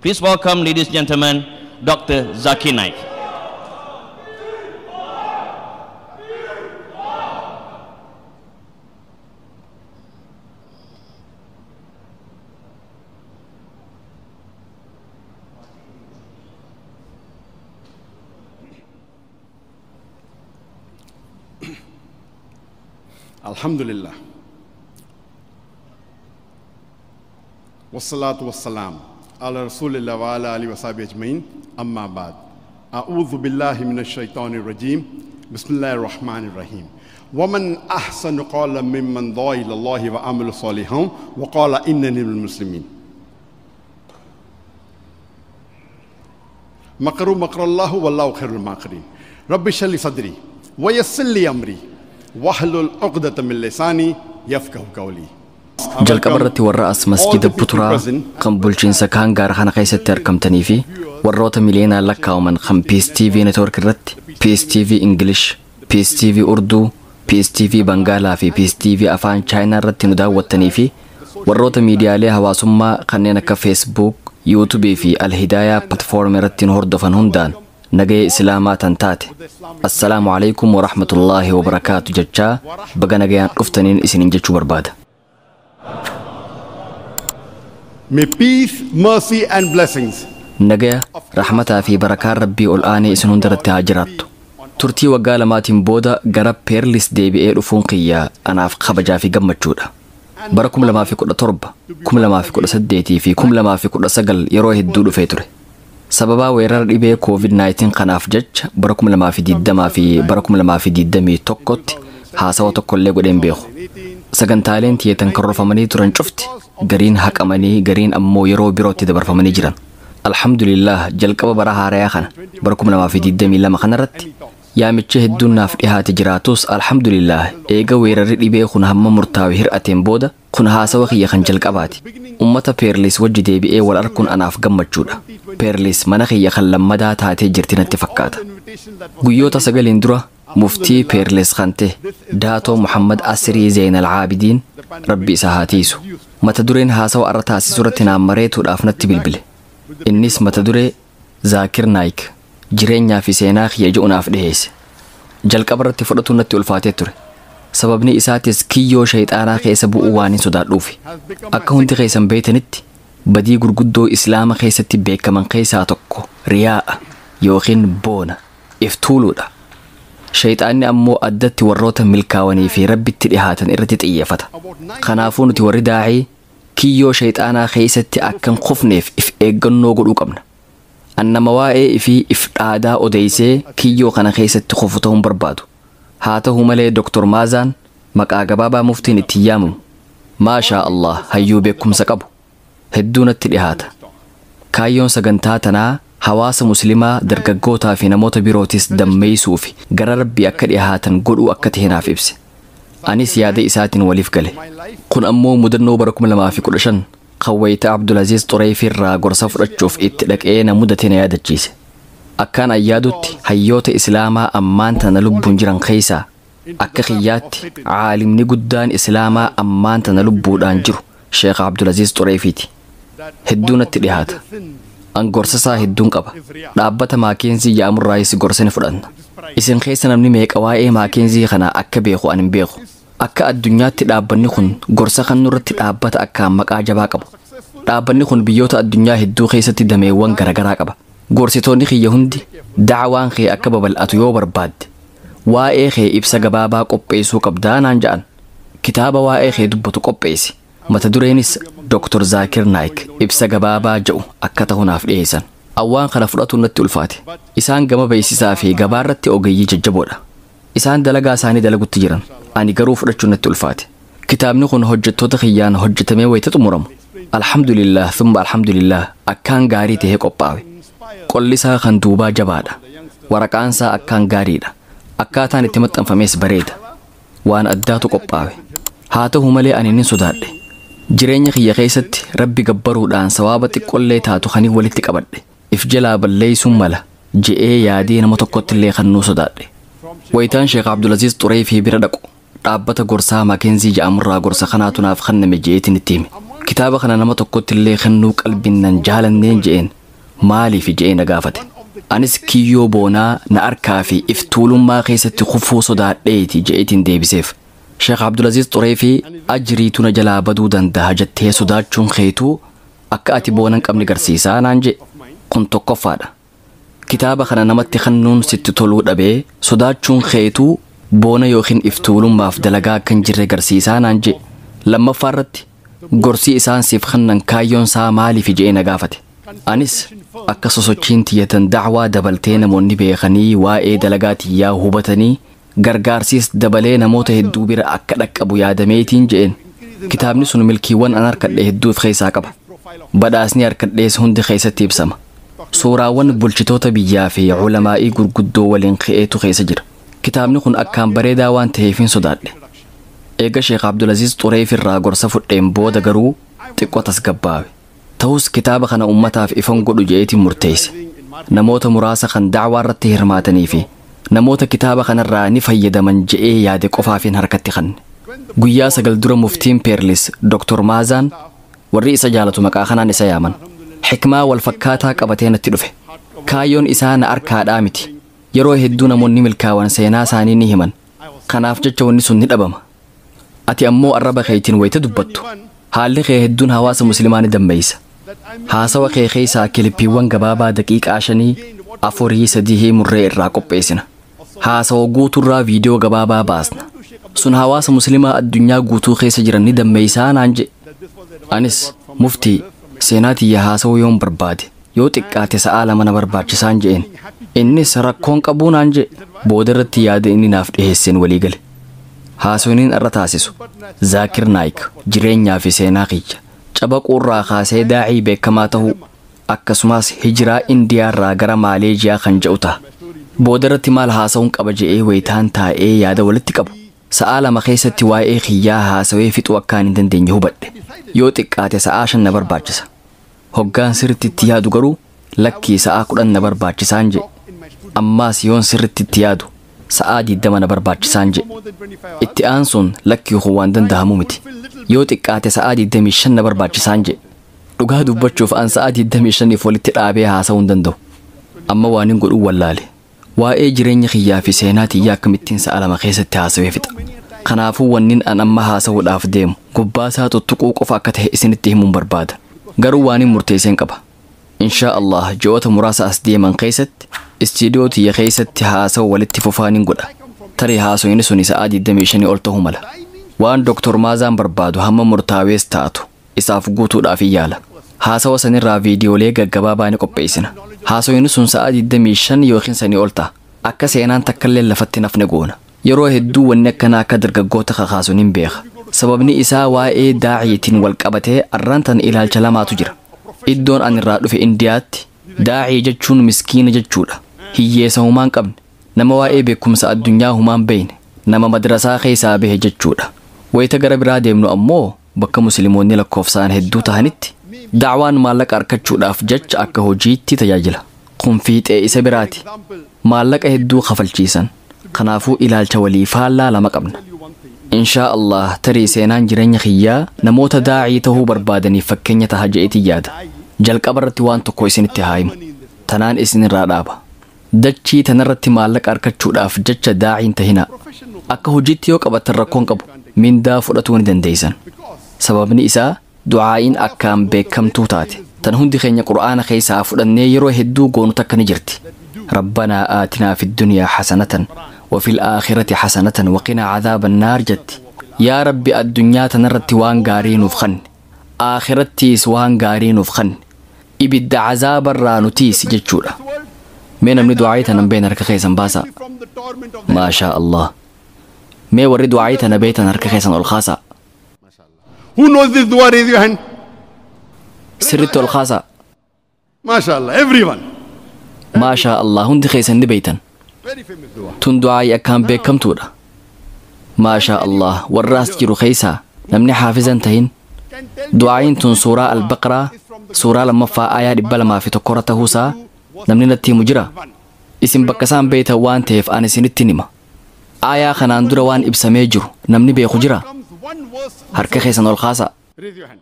Please welcome, ladies and gentlemen, Dr. Zakir Naik. Alhamdulillah. Wassalatu wassalam ala Rasulillah wa ala alihi wa sahbihi ajma'in. Amma ba'd. A'udhu billahi minash shaitanir rajim. Bismillahir rahmanir rahim. Wa man ahsanu qawlan mimman da'a ila Allahi wa amila salihan wa qala innani minal muslimin. Makaru makrallahu wallahu khairul makirin. Rabbi shrah li sadri wa yassir li amri wahlul 'uqdatam min lisani yafqahu qawli. Jalqaba irratti warra as masjida Buturaa kan bulchiinsa Kaangaar kana keessatti argamtanii fi warroota miliyoonaan lakkaa'aman kan Peace TV Network irratti, Peace TV English, Peace TV Urdu, Peace TV Bangaalaa fi Peace TV Afaan Chaayinaa irratti nu daawwattanii fi warroota miidiyaalee hawaasummaa kanneen akka Facebook, YouTube fi Alhidaayaa platform irratti nu hordofan hundaan nagaya Islaamaa tan taate. Assalaamu alaikum wa rahmatullaahi wa barakaatu jechaa baga nagayaan dhuftaniin isiniin jechuu barbaada. May peace, mercy and blessings. Nagaya, rahmataa fi barakaan Rabbii ol aanee isin hundarratti haa jiraattu. Turtii waggaa lamaatiin booda gara Peerlis deebi'ee dhufuun kiyya anaaf kabajaa fi gammachuudha. Bara 2017, 2018 fi 2019 yeroo hedduu dhufee ture. Sababaa weerara dhibee COVID-19 kanaaf jecha bara 2020 fi bara 2021tti haasawa tokkollee godheen beeku. Sagantaaleen tiyeetan karoorfamanii turan cufti gariin haqamanii gariin ammoo yeroo birootti dabarfamanii jiran. Alhamdulillah jalqaba bara haarayaa kana bara 2022 kanarratti yaamicha hedduun naaf dhihaate jiraatus alhamdulillah eega weerarri dhibee kun hamma murtaa'e hir'ateen booda kun haasawa kiyya kan jalqabaati. Ummata Peerlis wajji deebi'ee wal arkuun anaaf gammachuudha. Peerlis mana kiyya kan lammadaa taatee jirti natti fakkaata. Guyyoota 9 dura Muftii Peerlis kan ta'e Daatoo Muhammad Asirii Zeenal Aabidiin Rabbi isa haa tiisu. Mata dureen haasawa irra taasisu irratti naan mareetuudhaaf natti bilbile. Innis mata duree Zaakir Naik jireenyaa fi seenaa kiyya jedhu naaf dhiheesse. Jalqaba irratti fudhatuun natti ulfaatee ture. Sababni isaatis kiyyoo shayxaanaa keessa bu'uu waan hin sodaadhuufi. Akka hundi keessan beektanitti badii gurguddoo Islaama keessatti beekaman keessaa tokko riyaa'a yookiin boona iftuuluudha. Shayxaanni ammoo addatti warroota milkaa'anii fi Rabbitti dhihaatan irratti xiyyeeffata. Kanaafuu nuti warri daa'ii kiyyoo shayxaanaa keessatti akka hin kufneef if eeggannoo godhuu qabna. Annama waa'ee fi if dhaadaa odeessee kiyyoo kana keessatti kufu ta'uu hin barbaadu. Haa ta'u malee Dr. Maazaan maqaa gabaabaa muftiin ittiin yaamamu. Maashaa Allah hayyuu beekumsa qabu. Hedduu natti dhihaata. Kaayyoon sagantaa tanaa hawaasa musliimaa dargaggootaa fi namoota birootis dammeessuu fi gara Rabbii akka dhihaatan godhuu akka ta'e naaf ibse. Anis yaada isaatiin waliif gale. Kun ammoo mudannoo bara 2015 kan wayita Abdulaziz Xureefii irraa gorsa fudhachuuf itti dhaqee na mudate na yaadachiise. Akkaan ayyaadutti hayyoota Islaamaa ammaan tana lubbuun jiran keessaa akka kiyyaatti caalimni guddaan Islaamaa ammaan tana lubbuudhaan jiru Sheekh Abdulaziz Xureefiiti. Hedduu natti dhihaata. An gorsa isaa hedduun qaba. Dhaabbata Maakenzii jedhamurraayis gorsa ni fudhanna. Isin keessa namni meeqa waa'ee Maakenzii kana akka beeku an hin beeku. Akka addunyaatti dhaabbanni kun gorsa kan nurratti dhaabbata akkaan maqaa jabaa qabu. Dhaabbanni kun biyyoota addunyaa hedduu keessatti dameewwan garaagaraa qaba. Gorsitoonni kiyya hundi da'awaan kee akka babal'atu yoo barbaadde waa'ee kee ibsa gabaabaa qopheessuu qabdaa naan ja'an. Kitaaba waa'ee kee dubbatu qopheessi. Mata dureenis Dr. Zaakir Naik ibsa gabaabaa jedhu akka ta'u naaf dhiyeessan. Awwaan kana fudhatuun natti ulfaate. Isaan gama beeksisaa fi gabaarratti ogeeyyii jajjaboodha. Isaan dalagaa isaanii dalagutti jiran. Ani garuu fudhachuun natti ulfaate. Kitaabni kun hojjettoota kiyyaan hojjetamee wayita xumuramu. Alhamdulillah thumma alhamdulillah akkaan gaarii tahee qophaa'e. Qolli isaa kan duubaa jabaadha. Waraqaan isaa akkaan gaariidha. Akkaataan itti maxxanfames bareeda. Waan addaatu qophaa'e. Haa ta'u malee ani nin sodaadhe. Jireenya kiyya keessatti Rabbi gabbaruudhaan sawaaba xiqqollee taatu kanii walitti qabadhe. If jalaa balleeysuun mala je'ee yaadee nama tokkotti illee kannuu sodaadhe. Wayitaan Sheekh Abdulaziz Xureefii bira dhaqu dhaabbata gorsaa Makeenzii jedhamurraa gorsa kanaatu naaf kenname je'eetiin itti hime. Kitaaba kana nama tokkotti illee kennuu qalbiin nan jaalanneen je'een. Maaliif je'ee na gaafate. Anis kiyyoo boonaa na arkaa fi iftuulummaa keessatti kufuu sodaadheeti je'eetiin deebiseef. Sheekh Abdulaziz Xureefii ajriitu na jalaa baduu danda'a jettee sodaachuun keetuu akka ati boona hin qabne garsiisaa naan je'e. Kun tokkoffaadha. Kitaaba kana namatti kennuun sitti toluu dhabee sodaachuun keetuu boona yookiin iftuulummaaf dalagaa akka hin jirre garsiisaa naan je'e. Lammaffaa irratti gorsi isaan siif kennan kaayyoon isaa maaliif je'ee na gaafate. Anis akka sosochiin tiyyatan dacwaa dabaltee namoonni beekanii waa'ee dalagaa tiyyaa hubatanii gargaarsiis dabalee namoota hedduu bira akka dhaqqabu yaadameetiin je'een. Kitaabni sun milkiiwwan an harkadhe hedduu of keessaa qaba. Badhaasni harkadhees hundi keessatti ibsama. Suuraawwan bulchitoota biyyaa fi culamaa'ii gurguddoo waliin ka'eetu keessa jira. Kitaabni kun akkaan bareedaa waan ta'eef hin sodaadhe. Eega Sheekh Abdulaziz Xureef irraa gorsa fudheen booda garuu xiqqoo tasgabbaawe. Ta'us kitaaba kana ummataaf ifan godhu je'eetiin murteesse. Namoota muraasa kan dacwaa irratti hirmaatanii fi namoota kitaaba kanarraa ni fayyadaman je'ee yaade qofaafin harkatti kanne. Guyyaa 9 dura muftiin Peerlis Dr. Maazaan warri isa jaalatu maqaa kanaan isa yaaman. Xikmaa wal fakkaataa qabatee natti dhufe. Kaayyoon isaa na arkaadhaa miti. Yeroo hedduu namoonni milkaawan seenaa isaanii ni himan. Kanaaf jecha wanni sun ni dhabama. Ati ammoo arraba keetiin wayita dubbattu. Haalli kee hedduun hawaasa musliimaa ni dammeessa. Haasawa kee keessaa kilippiiwwan gabaabaa daqiiqaa 5, 4, 3 murree irraa qopheessina. Haasawa guutuurraa viidiyoo gabaabaa baasna. Sun hawaasa musliimaa addunyaa guutuu keessa jiran ni dammeessaa naan jedhe. Anis muftii seenaa tiyya haasawuu yoon barbaade yoo xiqqaate sa'aa 2 na barbaachisaan je'een. Innis rakkoon qabuu naan jedhe. Booda irratti yaada inni naaf dhiheesseen walii gale. Haasawniin irra taasisu Zaakir Naayik jireenyaa fi seenaa kiyya cabaquurraa kaasee daa'ii beekamaa ta'uu akkasumas hijiraa Indiyaarraa gara Maaleejiyaa kan jedhu ta'a. Booda irratti maal haasawuun qaba je'ee wayitaan taa'ee yaada walitti qabu. Sa'aa 2 keessatti waa'ee kiyyaa haasawee fixuu akkaan hin dandeenye hubadhe. Yoo xiqqaate sa'aa 5 na barbaachisa. Hoggaan sirriitti itti yaadu garuu lakkii sa'aa 10 na barbaachisaan jedhe. Ammaas yoon sirriitti itti yaadu sa'aa 20 na barbaachisaan jedhe. Itti aansuun lakkii kun waan danda'amu miti. Yoo xiqqaate sa'aa 25 na barbaachisaan jedhe. Dhugaa dubbachuuf an sa'aa 25 walitti dhaabee haasa'uu hin danda'u. Amma waan hin godhuu wallaale. Waa'ee jireenya kiyyaa fi seenaa tiyyaa akkamittiin sa'a 2 keessatti haasawee fixa. Kanaafuu wannin an amma haasa'uudhaaf deemu gubbaasaa tuttuquu qofa akka ta'e isinitti himuun barbaada. Garuu waan hin murteesseen qaba. Inshaa Allah ji'oota muraasa as deeman keessatti istiidiyoo tiyya keessatti haasa'u walitti fufaan hin godha. Tarii haasawni suni sa'aa 25 ol ta'uu mala. Waan Dr. Maazaan barbaadu hamma murtaawees taatu isaaf guutuudhaaf hin yaala. Haasawa sanirraa viidiyoolee gaggabaabaa ni qopheessina. Haasawni sun sa'aa 25 yookiin sanii ol ta'a. Akka seenaan takkallee lafatti nafne goona. Yeroo hedduu wanni akkanaa akka dargaggoota kakaasuun hin beeka. Sababni isaa waa'ee daa'iitiin wal qabatee arraan tan ilaalcha lamaatu jira. Iddoon ani irraa dhufe Indiyaatti daa'ii jechuun miskiina jechuudha. Hiyyeessa humaan qabne, nama waa'ee beekumsa addunyaa humaan beekne, nama madrasaa keessaa bahe jechuudha. Wayita gara biraa deemnu ammoo bakka musliimoonni lakkoofsaan hedduu ta'anitti da'waan maallaqa argachuudhaaf jecha akka hojiitti tajaajila. Kun fiixee isa biraati. Maallaqa hedduu kafalchiisan. Kanaafuu ilaalcha walii faallaa lama qabna. Inshaa Allah tarii seenaan jireenya kiyyaa namoota daa'ii ta'uu barbaadaniif fakkeenya taha je'eetii yaada. Jalqaba irratti waan tokko isinitti haa himu. Tanaan isinirraa dhaaba. Dachii tanarratti maallaqa argachuudhaaf jecha daa'iin tahinaa. Akka hojiitti yoo qabattan rakkoon qabu mindaa fudhatuu ni dandeessan. Sababni isaa du'aa'iin akkaan beekamtuu taate. Tan hundi keenya Qur'aana keessaa fudhannee yeroo hedduu goonu takka ni jirti. Rabbanaa aatinaa fid dunyaa hasanatan wa fil aakhirati hasanatan wa qinaa cadaaban naar jetti. Yaa Rabbi addunyaa tanarratti waan gaarii nuuf kenni. Aakhirattiis waan gaarii nuuf kenni. Ibidda cazaabarraa nu tiisi jechuudha. Mee namni du'aa'ii tanan beekne harka keessan baasaa. Maashaa Allah. Mee warri du'aa'ii tana beektan harka keessan ol kaasaa. Who knows this dua? Raise your hand. Sirriitti ol kaasaa. MashaAllah, everyone. Maashaa Allah, hundi keessan ni beektan. Very famous dua. Tun du'aa'ii akkaan beekamtuudha. Maashaa Allah, warra as jiru keessaa namni haafizan tahin Du'aa'iin tun suuraa Albaqraa suuraa lammaffaa aayaa 201 irra ta'uusaa namni natti himu jira. Isin bakka isaan beeytan waan ta'eef ani isinitti hima. Aayaa kanaan dura waan ibsamee jiru namni beeku jira. Harka keessan ol kaasaa. Raise your hand.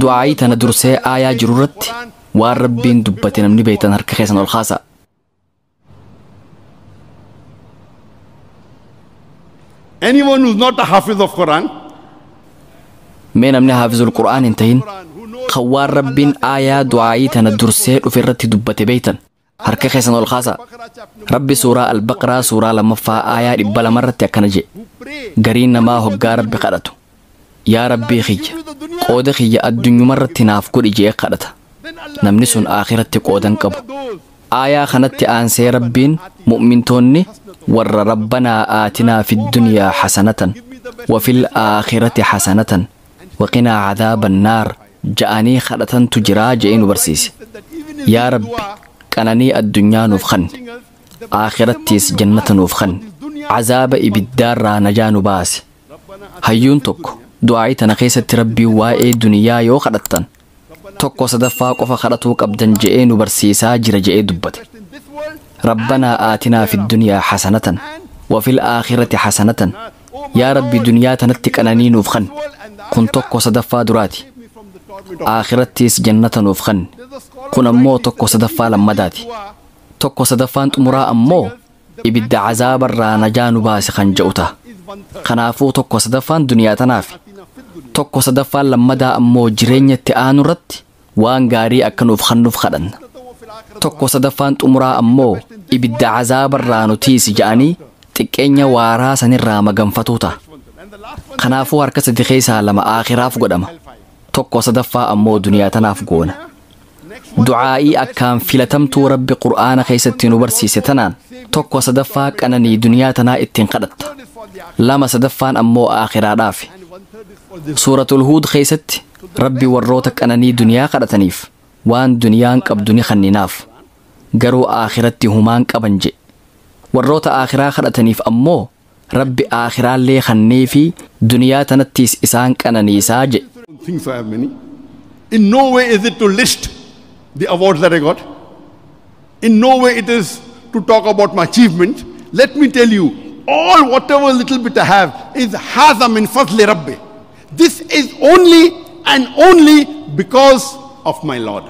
Du'aa'ii tana dursee aayaa jiru irratti waan Rabbiin dubbate namni beeytan harka keessan ol kaasaa. Anyone who's not a hafiz of Quran, Mee namni haafizul Qur'aan hin tahin kan waan Rabbiin aayaa du'aa'ii tana dursee dhufe irratti dubbate beeytan harka keessan ol kaasaa. Rabbi suuraa Albaqraa suuraa lammaffaa aayaa 200 irratti akkana jedhe. Gariin namaa hoggaa Rabbi kadhatu. Yaa Rabbii kiyya, qooda kiyya addunyuma irratti naaf godhi je'ee kadhata. Namni sun aakiratti qoodan qabu. Aayaa kanatti aansee Rabbiin mu'mintoonni warra rabbanaa aatinaa fi dunyaa hasanatan wa fil aakhirati hasanatan wa qinaa cadaaba annaar ja'anii kadhatantu jiraa je'ee nu barsiise. Yaa Rabbi, qananii addunyaa nuuf kanni, aakirattiis jannata nuuf kanni, cazaaba ibiddaarraa najaa nu baase. Hayyuun tokko du'aa'ii tana keessatti Rabbii waa'ee duniyaa yoo kadhattan tokko sadaffaa qofa kadhatuu qabdan je'ee nu barsiisaa jira je'ee dubbate. Rabbanaa aatinaa fi dunyaa hasanatan wa fil aakhirati hasanatan. Yaa Rabbi, duniyaa tanatti qananii nuuf kanni, kun tokko sadaffaa duraati. Aakhirattiis jannata nuuf kanni, kun ammoo tokko sadaffaa lammadaati. Tokko sadaffaan xumuraa ammoo ibidda cazaabarraa najaa nu baase kan je'u ta'a. Kanaafuu tokko sadaffaan duniyaa tanaaf, tokko sadaffaan lammadaa ammoo jireenya itti aanu irratti waan gaarii akka nuuf kennuuf kadhanna. Tokko sadaffaan xumuraa ammoo ibidda cazaabarraa nu tiisi ja'anii xiqqeenya waaraa sanirraa maganfatuu ta'a. Kanaafuu harka sadi keessaa lama aakhiraaf godhama. Tokko sadaffaa ammoo duniyaa tanaaf goona. Du'aa'ii akkaan filatamtuu Rabbi Qur'aana keessatti nu barsiise tanaan tokko sadaffaa qananii duniyaa tanaa ittiin kadhatta. Lama sadaffaan ammoo aakhiraadhaaf. Suuratul Huud keessatti Rabbi warroota qananii duniyaa kadhataniif waan duniyaan qabdu ni kenninaaf. Garuu aakhiratti humaan qaban jedhe. Warroota aakhiraa kadhataniif ammoo Rabbi aakhiraallee kennee fi duniyaa tanattiis isaan qananiisaa jedhe. Don't think so I have many. In no way is it to list the awards that I got. In no way it is to talk about my achievement. Let me tell you, all whatever little bit I have is haza min fadli Rabbi. This is only and only because of my Lord.